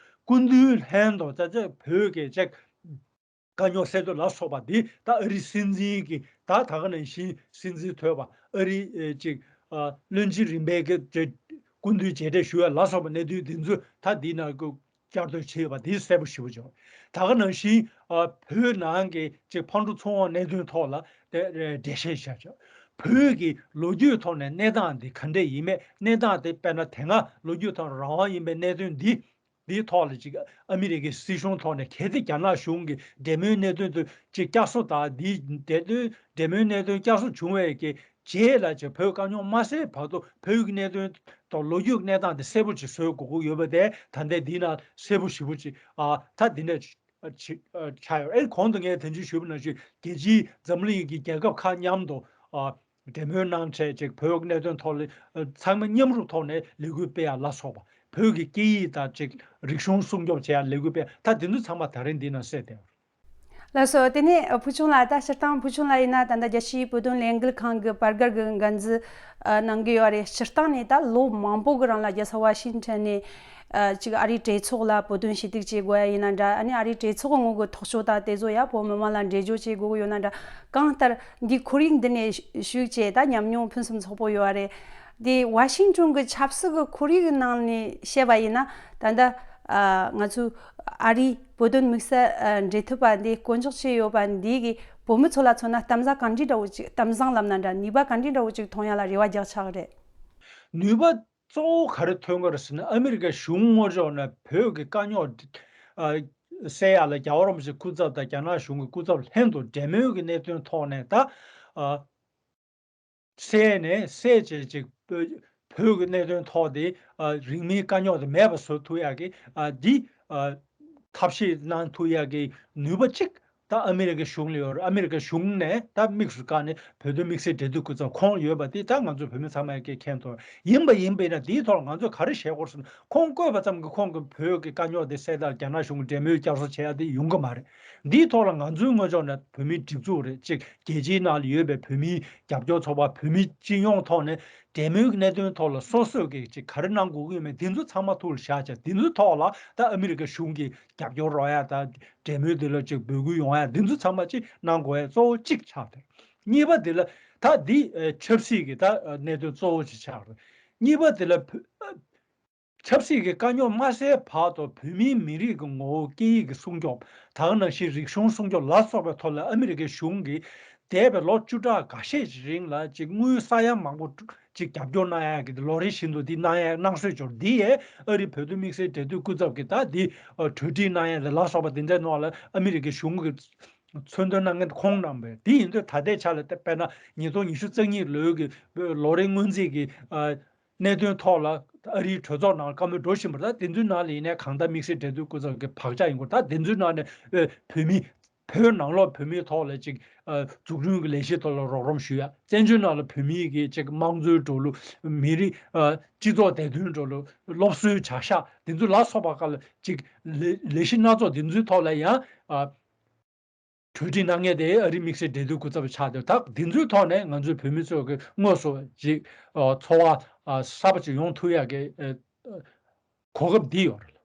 སྐུ་མདུན་ལྷན་དུ་ད་ཆ་བོད་ཀྱི་ཅིག་དཀའ་རྙོག་སེལ་ཐབས་ལ་སོགས་པ་འདི་ད་ཨ་རིའི་སྲིད་འཛིན་གྱི་ད་ད་ག་ནང་བཞིན་སྲིད་འཛིན་ཐོས་པ་ཨ་རིའི་ཨ་ཅིག་ཨ་བློན་ཆེན་རིམ་པས་ཀྱི་ཅིག་སྐུ་མདུན་མཇལ་འཕྲད་ཞུ་བ་ལ་སོགས་པ་གནད་དོན་འདི་ཚོ་ད་འདིའི་ནང་གི་བསྐྱར་ཟློས་བྱས་ཡོད་པ་དེ་གསལ་པོ་ཞེ་པོ་བྱུང་། ད་ག་ནང་བཞིན་ཨ་བོད་ནང་གི་ཅིག་ཕར་འགྲོ་ཚུར་འོང་གནད་དོན་ཐོག་ལ་དེ་འགྲེལ་བཤད་བྱས་བྱུང་། བོད་ཀྱི་ལོ་རྒྱུས་ཐོག་ནས་གནས་སྟངས་འདི་ག་འདྲས་ཡིན་མེད། གནས་སྟངས་དེ་དཔེར་ན་དེ་སྔ་ལོ་རྒྱུས་ཐོག་རང་དབང་ཡིན་པའི་གནད་དོན་འདི་འདིའི་ཐོག་ལ་ཅིག་ཨ་མི་རི་ཀའི་སྲིད་གཞུང་ཐོག་ནས་གལ་ཏེ་རྒྱ་ནག་གཞུང་གིས་འབྲེལ་མོལ་གནད་དོན་དུ་ཅིག་བསྐྱར་གསོ་དང་འདིའི་འབྲེལ་མོལ་གནད་དོན་བསྐྱར་གསོ་བྱུང་བའི་གི་རྗེས་ལ་ཅིག་བོད་དཀའ་རྙོག་མ་སེལ་བར་དུ་བོད་ཀྱི་གནད་དོན་དང་ལོ་རྒྱུས་གནས་སྟངས་དེ་གསལ་པོ་ཅིག་བཟོ་དགོས་ཀྱི་ཡོད་པ་དེ་ད་ལྟའི་འདི་ན་གསལ་པོ་ཞེ་པོ་ཅིག་ཨ་ད་འདི་འདྲ་ཅིག་ཨ་ཆགས་ཡོད། ཨེ་གོང་དུ་ངས་དེ་འདྲ་ཞུས་པ་ནང་བཞིན་རྒྱལ་སྤྱིའི་འཛམ་གླིང་གི་རྒྱལ་ཁབ་ཁག་མཉམ་དུ་ཨ་འབྲེལ་མོལ་གནང་བྱས་ཅིག་བོད་ཀྱི་གནད་དོན་ཐོག་ལ་ཨ་ཚང་མ་མཉམ་རུབ་ཐོག་ནས་ལས་འགུལ་སྤེལ་ཡ་ལ་སོགས་པ། བོད་ཀྱི་སྐད་ཡིག་དང་ཅིག་རིག་གཞུང་སྲུང་སྐྱོབ་བྱེད་ཡ་ལས་འགུལ་སྤེལ་ཡ་ད་དེ་ཚོ་ཚང་མ་ད་རིང་འདི་ན་གསལ་བསྡད་ཡོད། ལགས་སོ། དེ་ནས་ཨ་ཕུལ་བྱུང་ལགས། ད་སྤྱིར་བཏང་ཕུལ་བྱུང་ལགས་ཡིན་ན་ད་ལྟ་རྒྱལ་སྤྱིའི་བོད་དོན་ལས་འགུལ་ཁང་གི་བར་བརྒལ་གྱི་འགན་འཛིན་ཨ་གནང་གི་ཡོད་རེད། སྤྱིར་བཏང་ནས་ད་ལོ་མང་པོ་གི་རིང་ལ་རྒྱལ་ས་ཝ་ཤིང་ཊོན་ནས་ཨ་ཅིག་ཨ་རིའི་གྲོས་ཚོགས་ལ་བོད་དོན་ཞུ་གཏུག་བྱེད་དགོས་ཡ་ཡིན་ན་འདྲ། ཨ་ནི་ཨ་རིའི་གྲོས་ཚོགས་ངོས་ཀྱི་ཐག་གཅོད་དང་དེ་ཚོ་ཡ་བོད་མི་མང་ལ་འགྲེལ་བརྗོད་བྱེད་དགོས་ཀྱི་ཡོད་ན་འདྲ། གང་ལྟར་འདི་ཁོར་ཡུག་འདི་ནས་ཞུགས་བྱས་ད་ཉམས་མྱོང་ཕུན་སུམ་ཚོགས་པོ་ཡོད་རེད། དེ་ཝ་ཤིང་ཊོན་གྱི་ཆབ་སྲིད་ཀྱི་ཁོར་ཡུག་གི་ནང་ནས་བཤད་པ་ཡིན་ན་ད་ལྟ་ཨ་ང་ཚོའི་ཨ་རིའི་བོད་དོན་དམིགས་བསལ་ཨ་འབྲེལ་མཐུད་པ་འདི་བསྐོ་འཇོག་བྱས་ཡོད་པ་འདི་གིས་བོད་མི་ཚོ་ལ་མཚོན་ན་གཏམ་བཟང་ག་འདྲའི་འདྲ་བོ་ཅིག་གཏམ་བཟང་ལབ་ན་འདྲ། ནུས་པ་ག་འདྲའི་འདྲ་བོ་ཅིག་ཐོན་ཡ་ལ་རེ་བ་རྒྱག་ཆགས་རེད། ནུས་པ་གཙོ་བོ་ག་རེ་ཐོན་གྱི་རེད་ཟེར་ན་ཨ་མི་རི་ཀའི་གཞུང་ངོས་ཕྱོགས་ནས་བོད་ཀྱི་དཀའ་རྙོག་ཨ་སེལ་ཡ་ལ་རྒྱལ་བ་རིན་པོ་ཆེ་སྐུ་ཚབ་དང་རྒྱ་ནག་གཞུང་གི་སྐུ་ཚབ་ལྷན་དུ་འབྲེལ་མོལ་གྱི་གནད་དོན་ཐོག་ནས་ད་ཨ། སེལ་ནས་སེལ་བྱས་ཅིག་བོད་ཀྱི་གནད་དོན་ཐོག་དེ་ཨ་རིང་མིན་དཀའ་རྙོག་དེ་མེད་པ་བཟོ་ཐུབ་ཡག་གི་ཨ་འདི་ཨ་ཐབས་ཤེས་གནང་ཐུབ་ཡག་གི་ནུས་པ་གཅིག་ད་ཨ་མི་རི་ཀའི་གཞུང་ལ་ཡོད་རེད། ཨ་མི་རི་ཀའི་གཞུང་ནས་ད་དམིགས་སུ་བཀར་ནས་བོད་དོན་དམིགས་བསལ་འབྲེལ་མཐུད་སྐུ་ཚབ་ཁོང་ཡོད་པ་དེ་ད་ང་ཚོ་བོད་མི་ཚང་མས་ཀྱི་མཁྱེན་ཐུབ་ཡིན་པ་ཡིན་པས་ན་འདིའི་ཐོག་ལ་ང་ཚོས་ག་རེ་བྱེད་དགོས་ཟེར་ན་ཁོང་བསྐོས་པ་ཙམ་གྱིས་ཁོང་གི་བོད་ཀྱི་དཀའ་རྙོག་དེ་སེལ་ཐབས་རྒྱ་ནག་གཞུང་གི་འབྲེལ་མོལ་བསྐྱར་གསོ་བྱེད་ཡག་དེ་ཡོང་གི་མ་རེད། འདིའི་ཐོག་ལ་ང་ཚོའི་ངོས་ཕྱོགས་ནས་བོད་མིའི་སྒྲིག་འཛུགས་རེད་ཅིག་རྒྱལ་སྤྱིའི་ནང་ལ་ཡོད་པའི་བོད་མིའི་རྒྱབ་སྐྱོར་ཚོགས་པ་བོད་མིའི་སྤྱི་ཡོངས་ཐོག་ནས་འབྲེལ་མོལ་གྱི་གནད་དོན་ཐོག་ལ་སོ་སོས་ཀྱི་ཅིག་ག་རེ་གནང་དགོས་ཀྱི་ཡོད་མེད་འདི་ཚོ་ཚང་མ་ཐུགས་ལ་བཞག་བྱས་འདི་ཚོའི་ཐོག་ལ་ད་ཨ་མི་རི་ཀ་གཞུང་གི་རྒྱབ་སྐྱོར་རོགས་ཡ་ད་འབྲེལ་མོལ་འདི་ལ་ཅིག་འབོད་སྐུལ་ཡོང་ཡ་འདི་ཚོ་ཚང་མ་ཅིག་གནང་དགོས་ཡ་གཙོ་བོ་གཅིག་ཆགས་ཏེ། གཉིས་པ་འདི་ལ་ད་འདི་ཆབ་སྲིད་ཀྱི་ད་གནད་དོན་གཙོ་བོ་ཅིག་ཆགས་རེད། གཉིས་པ་འདི་ལ་བོད་ཆབ་སྲིད་ཀྱི་དཀའ་རྙོག་མ་སེལ་བར་དུ་བོད་མིའི་མི་རིགས་ཀྱི་ངོ་བོ་སྐད་ཡིག་གི་སྲུང་སྐྱོབ། ད་ག་ནང་བཞིན་རིག་གཞུང་སྲུང་སྐྱོབ་ལ་སོགས་པའི་ཐོག་ལ་ཨ་མི་རི་ཀའི་གཞུང་གིས་འདས་པའི་ལོ་བཅུ་ཕྲག་འགའ་ཤས་ཀྱི་རིང་ལ་ཅིག་དངུལ་ས་ཡ་མང་པོ་ཅིག་རྒྱབ་སྐྱོར་གནང་ཡག་གི་ལོ་རེ་བཞིན་དུ་འདི་གནང་ཡག་གནང་སྲོལ་འབྱོར། འདི་ཡས་ཨ་རིའི་བོད་དོན་དམིགས་བསལ་འབྲེལ་མཐུད་སྐུ་ཚབ་ཀྱིས་ད་འདི་གྲོས་འགྲིག་གནང་ཡག་དེ་ལ་སོགས་པ་དེ་འདྲའི་ནང་ལ་ཨ་མི་རི་ཀའི་གཞུང་གིས་མཚོན་དོན་གནང་མཁན་ཁོང་རྣམ་པས། དེ་ཡིན་དུས་ད་ལྟའི་ཆ་ལ་དཔེར་ན་ཉིས་སྟོང་ཉི་ཤུ་རྩ་གཉིས་ལོའི་གི་ལོ་རེའི་སྔོན་རྩིས་ཀྱི་གནད་དོན་ཐོག་ལ་ཨ་རིའི་གྲོས་ཚོགས་ནང་བཀའ་མོལ་འགྲོ་བཞིན་པ་རེད། ད་དེ་ཚོའི་ནང་ལ་ཡིན་ནའི་གང་ལྟར་དམིགས་བསལ་འབྲེལ་མཐུད་སྐུ་ཚབ་ཀྱི་བག་ཆགས་ཡིན་སྐོར། ད་དེ་ཚོའི་ནང་ནས་ཨེ་བོད་མི་ བོད་ནང་ལོགས་བོད་མིའི་ཐོག་ལ་ཅིག་ཨ་འཛུགས་སྐྲུན་གྱི་ལས་གཞི་ཐོག་ལ་རོགས་རམ་ཞུ་ཡ། བཙན་བྱོལ་ནང་ལ་བོད་མིའི་གི་ཅིག་དམངས་གཙོའི་འགྲོ་ལུགས། མི་རིགས་ཨ་སྤྱི་ཚོགས་བདེ་དོན་འགྲོ་ལུགས། སློབ་གསོའི་བྱ་གཞག་འདི་ཚོ་ལ་སོགས་པ་ཁག་ལ་ཅིག་ལས་ལས་གཞི་སྣ་ཚོགས་འདི་ཚོའི་ཐོག་ལ་ཡང་ཨ་གྲོས་འདྲི་གནང་མཁན་དེ་ཨ་རིའི་དམིགས་བསལ་འབྲེལ་མཐུད་སྐུ་ཚབ་ཆགས་ཏེ། ད་འདི་ཚོའི་ཐོག་ནས་ང་ཚོའི་བོད་མི་ཚོ་གི་དངོས་སུ་ཅིག་ཨ་འཚོ་བ་ཨ་གསར་པ་ཅིག་ཡོང་ཐུབ་ཡག་གི་ཨ་གོ་སྐབས་འདི་ཡོད་རེད།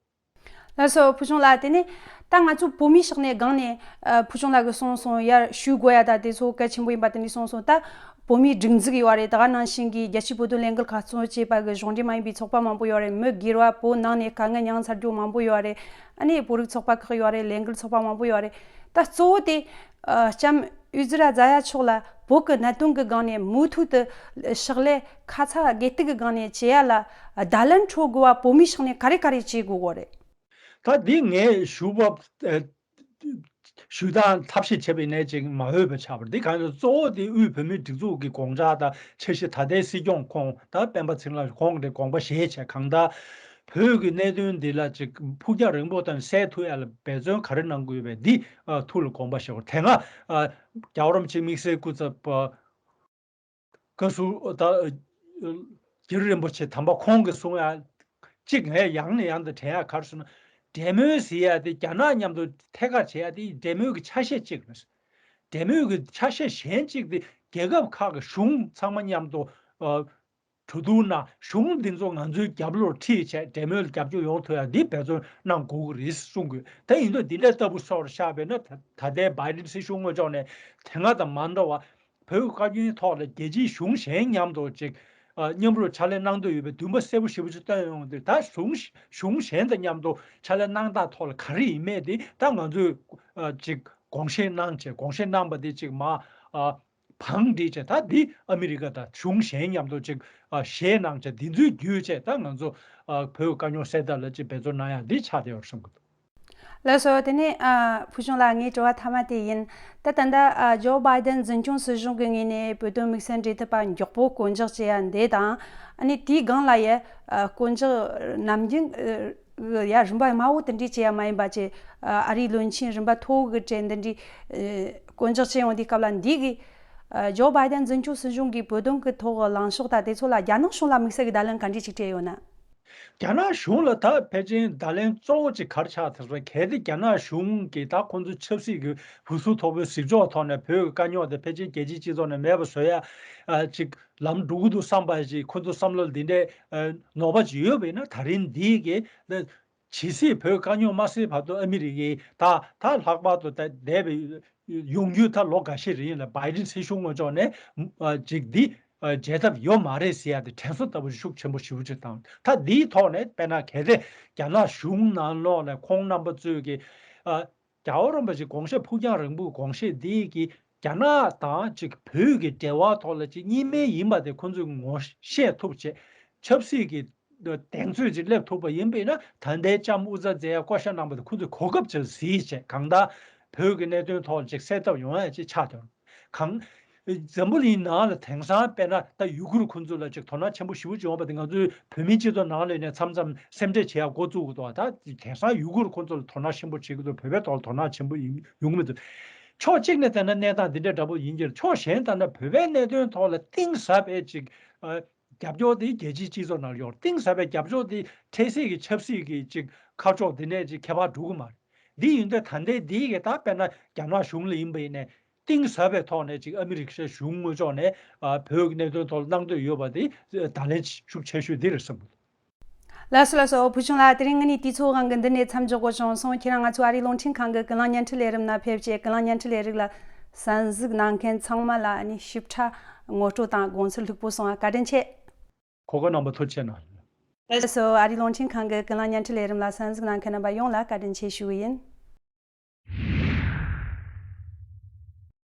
ལགས་སོ། ཕུལ་བྱུང་ལགས། དེ་ནས་ད་ང་ཚོ་བོད་མིའི་ཕྱོགས་ནས་སྒང་ནས་ཨ་ཕུལ་བྱུང་ལགས་ཀྱིས་གསུངས་སོང་། ཡར་ཞུ་དགོས་ཡ་ད་དེ་ཚོ་གལ་ཆེན་པོ་ཡིན་པ་དེ་འདྲ་གསུངས་སོང་། ད་བོད་མིའི་སྒྲིག་འཛུགས་ཡོད་རེད། ད་ག་ནང་བཞིན་གྱི་རྒྱལ་སྤྱིའི་བོད་དོན་ལས་འགུལ་ཁག་གཙོ་བྱས་པ་གི་གཞུང་འབྲེལ་མ་ཡིན་པའི་ཚོགས་པ་མང་པོ་ཡོད་རེད། མི་སྒེར་བ་བོད་ནང་ནས་དཀའ་ངལ་མྱངས་ཚར་རྒྱུ་མང་པོ་ཡོད་རེད། ཨ་ནི་བོད་རིགས་ཚོགས་པ་ཁག་ཡོད་རེད། ལས་འགུལ་ཚོགས་པ་མང་པོ་ཡོད་རེད། ད་གཙོ་བོ་དེ་ཨ་ལྕམ་ཨུ་ཛི་ར་ཛ་ཡ་མཆོག་ལ་བོད་ཀྱི་གནད་དོན་གྱི་སྒང་ནས་མུ་མཐུད་དུ་ཕྱག་ལས་ཁ་ཚ་དགོས་གཏུགས་ཀྱི་སྒང་ནས་བྱེད་ཡ་ལ་བརྡ་ལན་འཕྲོད་དགོས་པ་བོད་མིའི་ཕྱོགས་ནས་ག་རེ་ག་རེ་བྱེད་དགོས་གོ་རེད། ད་འདི་ངས་ཞུ་བ་ཨ་ཞུ་སྟངས་ཐབས་ཤེས་བྱས་པ་ཡིན་ནའི་ཅིག་མ་འོས་པ་ཆགས་པ་རེད། འདི་གང་ཡིན་ན་གཙོ་བོ་དེ་དབུས་བོད་མིའི་སྒྲིག་འཛུགས་ཀྱི་དགོངས་འཆར་དང་འཆར་གཞི། ད་ལྟའི་སྲིད་སྐྱོང་ཁོང་ད་སྤེན་པ་ཚེ་རིང་ལགས་ཁོང་གི་དགོངས་པ་བཞེས་བྱས། གང་ལྟར་བོད་ཀྱི་གནད་དོན་འདི་ལ་ཅིག་ཕུགས་རྒྱང་རིང་པོ་དང་སེལ་ཐུབ་ཡ་ལ་འབད་བརྩོན་ག་རེ་གནང་དགོས་པས་འདི་ཨ་ཐུགས་ལ་དགོངས་པ་བཞེས་དགོས། དེ་སྔ་ཨ་རྒྱལ་བ་རིན་པོ་ཆེ་དམིགས་བསལ་སྐུ་ཚབ་ཨ་བཀའ་ཟུར་ད་རྒྱ་རི་རིན་པོ་ཆེ་དམ་པ་ཁོང་གིས་གསུང་ཡ་གཅིག་ངས་ཡང་ནས་ཡང་དུ་དྲན་ཡ་ག་རེ་ཟེར་ན། འབྲེལ་མོལ་ཟེར་ཡ་དེ་རྒྱ་ནག་མཉམ་དུ་ཐད་ཀར་བྱེད་ཡ་དེ་འབྲེལ་མོལ་གྱི་ཆ་ཤས་གཅིག་རེད། འབྲེལ་མོལ་གྱི་ཆ་ཤས་གཞན་གཅིག་དེ་རྒྱལ་ཁབ་ཁག་གི་གཞུང་ཚང་མ་མཉམ་དུ་ཨ་གྲོས་བསྡུར་གནང་། གཞུང་འདི་ཚོ་ང་ཚོའི་རྒྱབ་ལོགས་ཁྲིད་བྱས་འབྲེལ་མོལ་ལ་རྒྱབ་སྐྱོར་ཡོང་ཐུབ་ཡ་འདི་འབད་བརྩོན་གནང་དགོས་ཀྱི་རེད་གསུང་དགོས། ད་ཡིན་དུས་འདི་འདྲའི་ལྟ་བུ་སོགས་ལ་བཞག་པས་ན། ད་ད་ལྟའི་བྷའི་ཌེན་སྲིད་གཞུང་ངོས་ཕྱོགས་ནས་དེ་སྔ་དང་མ་འདྲ་བ། བོད་ཀྱི་བཀའ་བཀྱོན་ཐོག་ལ་རྒྱལ་སྤྱིའི་གཞུང་གཞན་མཉམ་དུ་ཅིག་ཨ་མཉམ་རུབ་ཕྱག་ལས་གནང་འདོད་ཡོད་པའི་འདུན་པ་གསལ་པོ་ཞེ་པོ་ཅིག་བཏོན་ཡོང་དུས། ད་གཞུང་གཞུང་གཞན་དང་མཉམ་དུ་ཕྱག་ལས་གནང་སྟངས་ཐོག་ལ་ག་རེ་ཡིན་མེད་དེ་ད་ང་ཚོས་ཨ་ཅིག་དགོངས་བཞེས་གནང་བྱས། དགོངས་བཞེས་གནང་བ་དེ་ཅིག་མ་ཨ་བང་སྒྲིག་བྱས། ད་འདི་ཨ་མི་རི་ཀ་དང་གཞུང་གཞན་མཉམ་དུ་ཅིག་ཨ་བཞེས་གནང་བྱས། འདི་ཚོའི་བརྒྱུད་བྱས་ད་ང་ཚོ་ཨ་བོད་ཀྱི་དཀའ་རྙོག་སེལ་ཐབས་ལ་ཅིག་འབད་བརྩོན་གནང་ཡ་འདི་ཆགས་བསྡད་ཡོད་བསམ་གྱི་འདུག། ལགས་སོ། དེ་ནས་ཨ་ཕུལ་བྱུང་ལགས། ངའི་དྲི་བ་མཐའ་མ་དེ་ཡིན། ད་ད་ལྟ་ཨ་ཇོ་བྷའི་ཌེན་འཛིན་སྐྱོང་སྲིད་གཞུང་གི་ངོས་ནས་བོད་དོན་དམིགས་བསལ་འབྲེལ་མཐུད་པ་མགྱོགས་པོ་བསྐོ་འཇོག་བྱེད་ཡ་འདི་དང་། ཨ་ནི་དེའི་སྒང་ལ་ཡ་ཨ་བསྐོ་འཇོག་ནམ་རྒྱུན་ཨ་ཡ་རིམ་པ་དམའ་བོ་དེ་འདྲས་བྱེད་ཡ་མ་ཡིན་པ་བྱས། ཨ་རིའི་བློན་ཆེན་རིམ་པ་མཐོ་བོ་གི་གྲས་འདི་འདྲས་ཨ་བསྐོ་འཇོག་བྱེད་ཡོང་དུས་སྐབས་ལ། འདི་གི་ཨ་ཇོ་བྷའི་ཌེན་འཛིན་སྐྱོང་སྲིད་གཞུང་གིས་བོད་དོན་གི་ཐོག་གི་ལངས་ཕྱོགས་དང་དེ་ཚོ་ལ་རྒྱ་ནག་གཞུང་ལ་དམིགས་བསལ་གྱི་བརྡ་ལན་ག་འདྲས་ཅིག་སྤྲད་ཡོད་ན། རྒྱ་ནག་གཞུང་ལ་ད་ཕལ་ཆེར་བརྡ་ལན་གཙོ་བོ་གཅིག་ག་རེ་ཆགས་ཐལ་ཟེར་ན། གལ་ཏེ་རྒྱ་ནག་གཞུང་གིས་ད་ཁོང་ཚོའི་ཆབ་སྲིད་ཀྱི་བུ་སུ་དོག་པོའི་གཟིགས་ཕྱོགས་ཐོག་ནས་བོད་ཀྱི་དཀའ་རྙོག་དེ་ཕལ་ཆེར་རྒྱལ་སྤྱིའི་སྤྱི་ཚོགས་ནས་མེད་པ་བཟོ་ཡ་ཨ་ཅིག་ལམ་འགྲོ་གི་འདུག་བསམ་པ་ཞིག་ཁོང་ཚོ་བསམ་བློ་འདི་འདྲའི་ཨ་ནོར་བ་ཅིག་ཡོད་པ་ཡིན་ན། ད་རིང་འདི་གི་ད་ཇི་སྲིད་བོད་དཀའ་རྙོག་མ་སེལ་བར་དུ་ཨ་མི་རི་ཀས་ད་ད་ལྷག་པར་དུ་ད་འདས་པའི་ཡོང་རྒྱུ་ད་ལོ་འགའ་ཤས་རིང་ལ་བྷའི་ཌེན་སྲིད་གཞུང་ངོས་ཕྱོགས་ནས་ཨ་ཅིག་འདི་ཨ་བྱེད་ཐབས་ཡོད་མ་རེད་ཟེར་ཡ་དེ་དྲན་གསོ་ལྟ་བུ་ཤུགས་ཆེན་པོ་ཞེ་པོ་ཅིག་བཏང་། ད་འདིའི་ཐོག་ནས་དཔེར་ན་གལ་ཏེ་རྒྱ་ནག་གཞུང་ནང་ལོགས་ནས་ཁོང་རྣམ་པ་ཚོས་ཀྱི་ཨ་རྒྱལ་བ་རིན་པོ་ཆེའི་དགོངས་བཞེད་ཕུགས་རྒྱང་རིང་པོའི་དགོངས་བཞེད་འདི་གིས་རྒྱ་ནག་དང་ཅིག་བོད་ཀྱི་འབྲེལ་བ་ཐོག་ལ་ཅིག་གཉིས་སྨན་ཡིན་པ་དེ་ཁོང་ཚོས་ངོ་ཤེས་ཐུབ་བྱས། ཆབ་སྲིད་ཀྱི་གདེང་ཚོད་ཅིག་སླེབས་ཐུབ་པ་ཡིན་པས་ན། ད་ལྟའི་ལྕམ་ཨུ་ཛ་ཛེ་ཡ་བསྐོ་བཞག་གནང་བ་དེ་ཁོང་ཚོས་གོ་སྐབས་ཅིག་གཟིགས་བྱས། གང་ལྟར་བོད་ཀྱི་གནད་དོན་ཐོག་ལ་ཅིག་སེལ་ཐབས་ཡོང་ཡ་ཅིག་ཆགས་ཐུབ། གང་འཛམ་བུ་གླིང་ནང་ལ་དེང་སང་དཔེར་ན་ད་ཡུ་གུར་ཁོང་ཚོ་ལ་ཅིག་དོ་སྣང་ཆེན་པོ་ཞེ་པོ་ཅིག་ཡོང་བ་དེ་ང་ཚོའི་བོད་མིའི་སྤྱི་ཚོགས་ནང་ལ་ནས་མཚམས་མཚམས་སེམས་ཁྲལ་བྱེད་ཡ་འགོ་བཙུགས་ཀྱི་འདུག། ད་དེང་སང་ཡུ་གུར་ཁོང་ཚོ་ལ་དོ་སྣང་ཆེན་པོ་བྱེད་ཀྱི་འདུག། བོད་པའི་ཐོག་ལ་དོ་སྣང་ཆེན་པོ་ཡོང་ཡོང་གི་མི་འདུག། ཕྱོགས་གཅིག་ནས་བལྟས་ན་གནས་སྟངས་འདི་འདྲ་འདྲ་པོ་ཡིན་གྱི་རེད། ཕྱོགས་གཞན་ལྟར་ན་བོད་པའི་གནད་དོན་ཐོག་ལ་གཏིང་ཟབ་པའི་ཅིག་ཨ་རྒྱབ་སྐྱོར་དེ་རྒྱལ་སྤྱིའི་སྤྱི་ཚོགས་ནང་ཡོད། གཏིང་ཟབ་པའི་རྒྱབ་སྐྱོར་དེ་འཕྲལ་སེལ་གྱི་ཆབ་སྲིད་ཀྱི་ཅིག་ཁ་ཕྱོགས་དེ་ནས་ཅིག་ཁྱད་པར་འགྲོ་གི་མ་རེད། འདི་ཡིན་དུས་ད་ལྟའི་འདི་གི་ད་དཔེར་ན་རྒྱ་ནག་གཞུང་ལ་ཡིན་པ་ཡིན་ནའི་གཏིང་ཟབ་པའི་ཐོག་ནས་ཅིག་ཨ་མི་རི་ཀ་གཞུང་ངོས་ཕྱོགས་ནས་ཨ་བོད་ཀྱི་གནད་དོན་ཐོག་ལ་གནང་འདོད་ཡོད་པ་དེ་བརྡ་ལན་ཤུགས་ཆེ་ཤོས་འདི་རེད་བསམ་གྱི་འདུག། ལགས་སོ། ལགས་སོ། བུ་ཆུང་ལགས། དེ་རིང་ངེད་གཉིས་དུས་ཚོད་དབང་གིས་འདི་ནས་མཚམས་འཇོག་དགོས་བྱུང་སོང་། ཁྱེད་རང་ང་ཚོའི་ཨ་རིའི་རླུང་འཕྲིན་ཁང་གི་ཀུན་གླེང་བརྙན་འཕྲིན་ལས་རིམ་ནང་ཕེབས་བྱས་ཀུན་གླེང་བརྙན་འཕྲིན་ལས་རིགས་ལ་གསན་གཟིགས་གནང་མཁན་ཚང་མ་ལ་ཨ་ནི་ཞིབ་ཕྲ་ངོ་སྤྲོད་དང་དགོངས་ཚུལ་ལྷུག་པོ་གསུངས་པ་བཀའ་དྲིན་ཆེ། གོ་སྐབས་གནང་བར་ཐུགས་རྗེ་ཆེ་གནང་། ལགས་སོ། ཨ་རིའི་རླུང་འཕྲིན་ཁང་གི་ཀུན་གླེང་བརྙན་འཕྲིན་ལས་རིམ་ལ་གསན་གཟིགས་གནང་མཁན་རྣམ་པ་ཡོངས་ལ་བཀའ་དྲིན་ཆེ་ཞུ་གི་ཡིན།